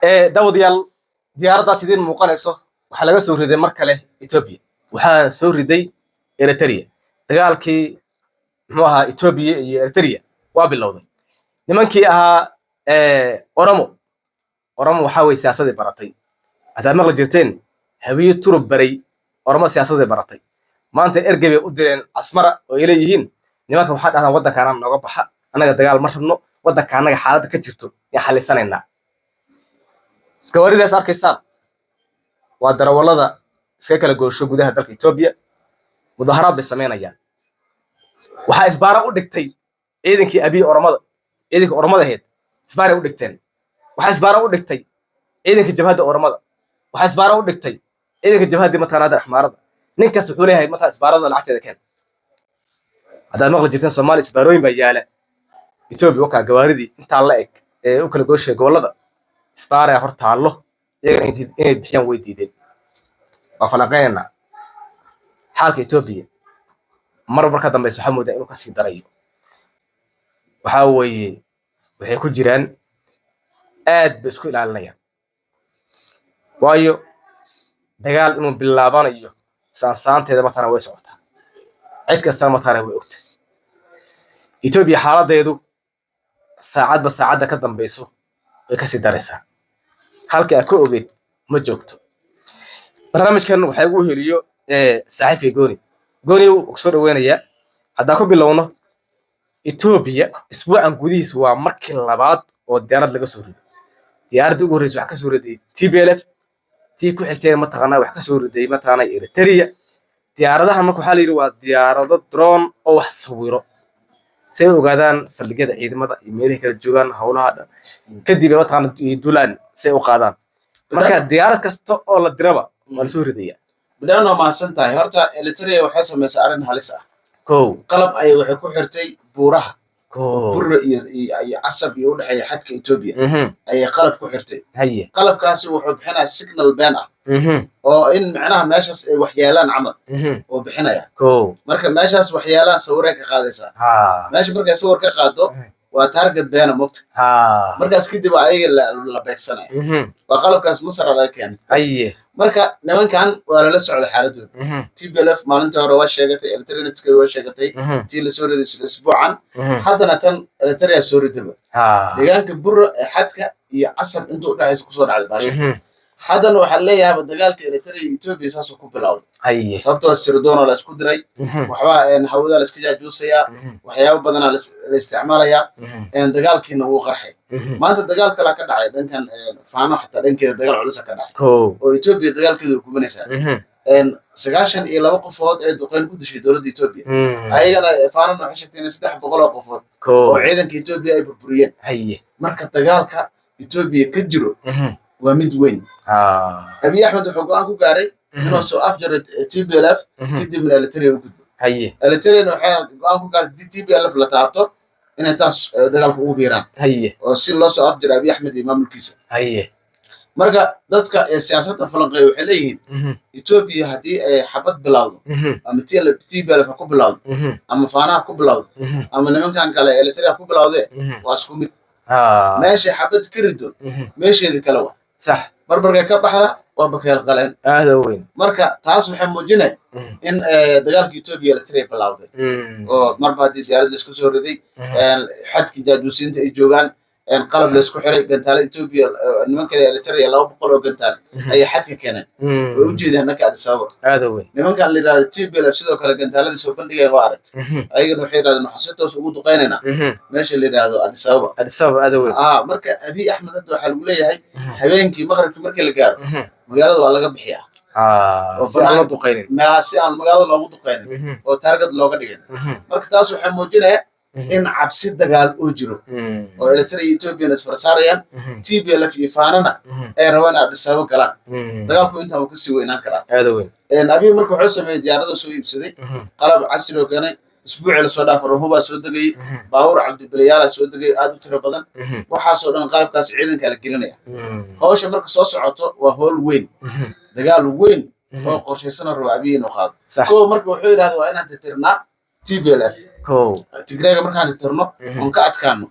Daawadayaal, diyaaraddaas idiin muuqanayso waxaa laga soo riday mar kale Etoobiya, waxaa soo riday Eritrea. Dagaalkii muxuu ahaa Etoobiya iyo Eritrea waa bilowday. Nimankii ahaa Oromo, Oromo waxaa weye siyaasadii baratay. Haddaad maqli jirteen Hawiye turub baray, Oromo siyaasadii baratay. Maanta ergey bay u direen Asmara oo ay leeyihiin nimanka waxaa dhahdaan waddankaana nooga baxa, annaga dagaal ma rabno, waddanka annaga xaaladda ka jirto yaan xalisanaynaa. Gawaaridaas arkaysaan waa darawallada iska kala goosho gudaha dalka Etoobiya. Mudaharaad bay samaynayaan. Waxaa isbaara u dhigtay ciidankii Abiy Oromada, ciidankii Oromada ahayd isbaaray u dhigteen. Waxaa isbaara u dhigtay ciidanka jabhadda Oromada. Waxaa isbaara u dhigtay ciidanka jabhaddii mataqaanada Axmaarada. Ninkaas wuxuu leeyahay mataa isbaarada lacagteeda keen. Haddaad maqli jirteen Soomaaliya isbaarooyin baa yaala, Etoobiya wakaa gawaaridii intaa la eg ee u kala gooshaya gobollada isbaaraya hor taallo, iyagana inay bixiyaan way diideen. Waa falanqeynaynaa xaalka Etoobiya. Mar marka dambeysa waxaa moodaa inuu kasii darayo. Waxaa weeye waxay ku jiraan aad bay isku ilaalinayaan, waayo dagaal inuu bilaabanayo saansaanteeda matana way socotaa, cid kastana matana way ogta. Etoobiya xaaladeedu saacadba saacadda ka dambayso way kasii daraysaa, halka aad ka ogeed ma joogto. Barnaamijkan waxaa igu heliyo saaxiibkay Gooni. Gooni wuu soo dhaweynayaa. Haddaan ku bilowno Etoobiya, isbuucan gudihiis waa markii labaad oo diyaarad laga soo rido. Diyaaradda ugu horreysa wax ka soo riday TPLF, tii ku xigteen mataqaanaa wax ka soo riday mataqaanaa Eritrea. Diyaaradaha marka waxaa la yidhi waa diyaarado drone oo wax sawiro si ay u ogaadaan saldhigyada ciidamada iyo meelahay kala joogaan, howlaha dhan kadib ay mataqaanaa duulaan si ay u qaadaan. Marka diyaarad kasta oo la diraba waa lasoo ridaya. Bidhaan, waa mahadsan tahay. Horta Eritrea waxay samaysay arrin halis ah. Kow. Qalab ayay waxay ku xirtay buuraha Kow. Burra iyo Casab iyo udhexeeya xadka Etoobiya ayay qalab ku xirtay. Qalabkaasi wuxuu bixinaya signal been ah oo in macnaha meeshaas ay waxyeelaan camal oo bixinaya. Marka meeshaas waxyeelaan sawiray ka qaadaysaa. Meesha markay sawir ka qaado waa target beena mogta. Markaas kadib ayaga la beegsanaya. Waa qalabkaas Masar laga keenay. Marka nimankan waa lala socda xaaladooda. TPLF maalintii hore waa sheegatay, Eritrea naftigeeda waa sheegatay tii lasoo riday isla isbuucan. Haddana tan Eritrea soo ridaba deegaanka Burra ee xadka iyo Casab intuu udhexaysa kusoo dhacday baasha. Haddana waxaa leeyahay dagaalka Eritrea iyo Etoobiya saasuu ku bilowday, sababtoo sirdoona la isku diray, waxba hawada la iska jaajuusayaa, waxyaabo badanaa la isticmaalayaa, dagaalkiina wuu qarxay. Maanta dagaal kalaa ka dhacay dhankan Faano, xataa dhankeeda dagaal culusa ka dhacay oo Etoobiya dagaalkeeda way kubanaysaa. 92 qofood ee duqeyn ku dishay dowladda Etoobiya. Ayagana Faanona waxay sheegtay in 300 oo qofood oo ciidanka Etoobiya ay burburiyeen. Marka dagaalka Etoobiya ka jiro waa mid weyn. Abiy Axmed wuxuu go'aan ku gaaray inuu soo afjaro TPLF, kadibna Eritrea u gudbo. Eritreana waxay go'aan ku gaartay haddii TPLF la taabto inay taas dagaalka ugu biiraan oo si loo soo afjaro Abiy Axmed iyo maamulkiisa. Marka dadka ee siyaasadda falanqeeya waxay leeyihiin Etoobiya haddii ay xabad bilowdo ama TPLF ha ku bilowdo ama Faanaha ku bilowdo ama nimankan kale Eritrea ku bilowdee, waa isku mid. Meeshay xabad ka rido meesheedii kale waa barbarkay ka baxda waa bakeel qaleen. Aada u weyn. Marka taas waxay muujinay in dagaalka Etoobiya Eritrea bilowday oo marba haddii diyaarad laisku soo riday, xadkii jaajuusiinta ay joogaan, qalab laisku xiray, gantaala Etoobiya, nimanka Eritrea 200 oo gantaal ayay xadka keeneen, way u jeedaan dhanka Addis Ababa. Aada u weyn. Nimankan la yidhahdo TPLF sidoo kale gantaaladii soo bandhigeen waa aragtay. Ayagana waxay yidhahdeen waxaan si toos ugu duqeynaynaa meesha la yidhaahdo Addis Ababa. Addis Ababa, aada u weyn. Marka Abiy Axmed hadda waxaa lagu leeyahay habeenkii maqribkii markii la gaaro magaalada waa laga bixiyaa oo si aan loo duqaynin. Si aan magaalada loogu duqeynin oo target looga dhigin. Marka taas waxay muujinaya in cabsi dagaal oo jiro oo Eritrea iyo Ethoobiana isfarsaarayaan, TPLF iyo Faanana ay rabaan in Addis Ababa galaan. Dagaalku intaan uu kasii weynaan karaa. Aada u weyn. Abiy marka wuxuu sameeyey diyaarada soo iibsaday, qalab casri oo keenay. Isbuucii lasoo dhaafay hubaa soo degayey, baabuur cabdibilayaalaa soo degay aad u tiro badan. Waxaasoo dhan qalabkaas ciidanka la gelinaya. Hawsha marka soo socoto waa howl weyn, dagaal weyn oo qorshaysanoo raba Abiy inuu qaado. Kow, marka wuxuu yidhahda waa inaan tirtirnaa TPLF. Tigreega markaan tirtirno oon ka adkaano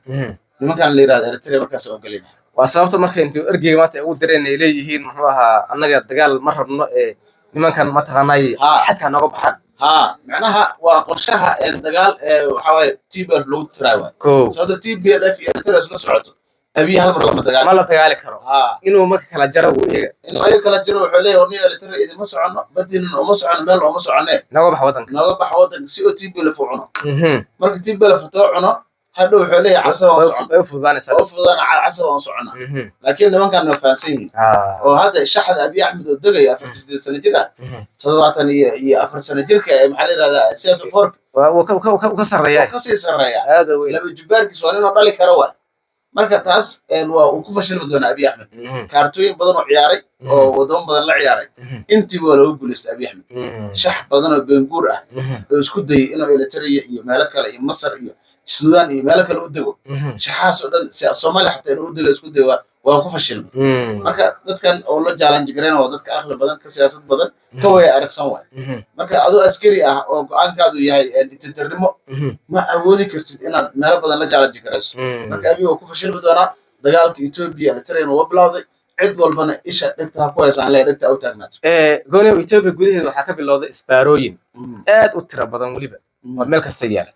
nimankan la yidhahdo Eritrea, markaas oo gelina. Waa sababta marka intuu ergeyga maanta ay ugu direen ay leeyihiin, muxuu ahaa, annaga dagaal ma rabno ee nimankan mataqaanay xadkaa nooga baxaan. Ha, macnaha waa qorshaha dagaal ee waxaa waaye TPLF lagu tiraa waay. Sababta TPLF iyo Eritrea isla socoto, Abiy hal mar lama dagaal Ma la dagaali karo. Inuu marka kala jaro wuu iyaga. Inuu ayaga kala jiro, wuxuu leeyahay: "Warniyo Eritrea idinma soconno, badiinan uma soconno, meel uma soconne." Nooga baxa waddanka. Nooga baxa waddanka si oo TPLF u cuno. Marka TPLF too cuno, hadhow wuxuu leeyahay: "Casab waan socono." Way u fududaanaysaa. Oo fududaan, Casab waan soconnaa. Laakiin nimankan waa fahansan yihiin oo hadda shaxda Abiy Axmed oo degaya 48 sano jir ah, 74 sano jirka ee maxaa la yidhahdaa siyaasa foorka Wuu ka sarreeyaa. Oo kasii sarreeya. Aada weyn. Laba jubaarkiis waa ninoo dhali kara waay. Marka taas waa uu ku fashilmi doonaa Abiy Axmed. Kaartooyin badan oo ciyaaray oo wadamo badan la ciyaaray, intiiba waa loogu guulaystay Abiy Axmed. Shax badan oo beenguur ah oo isku dayay inuu Eritrea iyo meelo kale iyo Masar iyo Suudaan iyo meelo kale u dego, shaxahaas oo dhan, Soomaaliya xataa inuu u dego isku dayo, waa ku fashilmay. Marka dadkan oo la challenge gareyna waa dadka aqli badan, ka siyaasad badan, ka waya aragsan waay. Marka adoo askari ah oo go-aankaadu yahay dictatornimo, ma awoodi kartid inaad meelo badan la challenge garayso. Marka Abiy waa ku fashilmi doonaa dagaalka Ethiopia. Eritrea waa bilowday, cid walbana isha dhegta ha ku haysaan le, dhegta ha u taagnaato. Gooniyow, Etoobiya gudaheeda waxaa ka bilowday isbaarooyin aad u tiro badan weliba oo meel kasta yaala.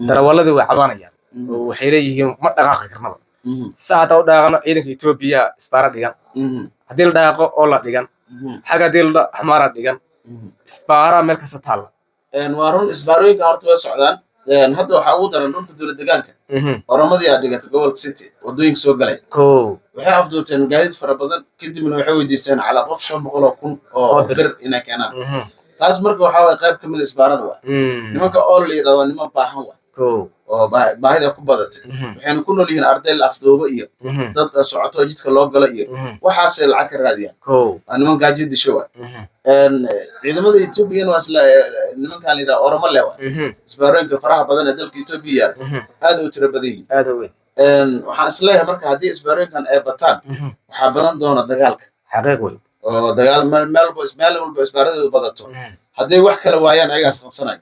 Darawaladii way cabanayaan oo waxay leeyihiin: "Ma dhaqaaqi karnaba. Saa hadda u dhaqaaqno, ciidanka Etoobiya isbaara dhigan. Haddii la dhaqaaqo oo la dhigan xagga, haddii la axmaara dhigan, isbaaraa meel kasta taalla." Waa run, isbaarooyinka horta way socdaan. Hadda waxaa ugu daran dhulka dowlad deegaanka Oromadii aa dhigatay gobolka City, waddooyinka soo galay. Waxay afduubteen gaadiid fara badan, kadibna waxay weydiisteen calaa qof 500,000 oo bir inay keenaan. Taas marka waxaa waye qayb ka mid a isbaarada waa. Nimanka oo la yidhahdo waa niman baahan waay oo baahida ku badatay. Waxayna ku nool yihiin arday la afduubo iyo dad socoto oo jidka loo galo iyo waxaasay lacag ka raadiyaan. Waa niman gaajo disho waay. Ciidamada Ethoobiyan waa isla nimankan la yidhahdo Oromo le waay. Isbaarooyinka faraha badan ee dalka Etoobiya yaal aad u tiro badan yihiin. Aada weyn. Waxaan isleeyahay marka haddii isbaarooyinkan ay bataan, waxaa badan doona dagaalka. Xaqiiq wey. Oo dagaal meel walba isbaaradeedu badato, hadday wax kala waayaan ayagaas qabsanaya.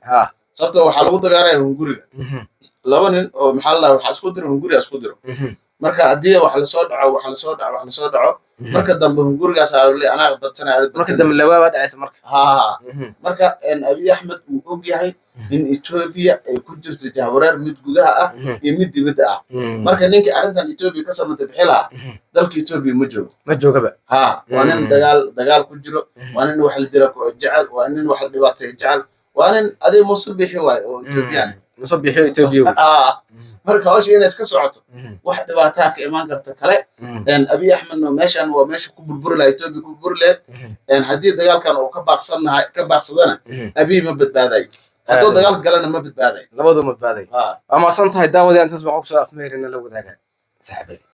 Sababtoo waxaa lagu dagaalaya hunguriga. Laba nin oo maxaa la dhahaa waxaa isku diro hunguriga isku diro. Marka haddii wax lasoo dhaco, wax lasoo dhaco, wax lasoo dhaco, marka dambe hungurigaas aa anaa badsanaya. Marka dambe lawaaba dhacaysa marka. Ha, marka Abiy Axmed uu og yahay in Etoobiya ay ku jirto jahwareer, mid gudaha ah iyo mid dibadda ah. Marka ninkii arrintan Etoobiya ka samata bixi lahaa dalka Etoobiya ma joogo. Ma joogaba. Ha, waa nin dagaal ku jiro, waa nin wax la dila jecel, waa nin wax la dhibaateeya jecel, waa nin adig Muuse Bixi waayo oo Etoobiyaan. Muuse Bixi Etoobiya wey. Marka hawsha inay iska socoto, wax dhibaataa ka imaan karta kale. Abiy Axmedna meeshan waa meesha ku burburi lahaa Etoobiya, ku burburi lahayd. Haddii dagaalkan uu ka baaqsanahay, ka baaqsadana, Abiy ma badbaadayo. Hadduu dagaal galana ma badbaadayo. Labadu ma badbaaday. Waa mahadsan tahay daawadii, intaas baan kusoo afmeerina la wadaaga saaxiibadii.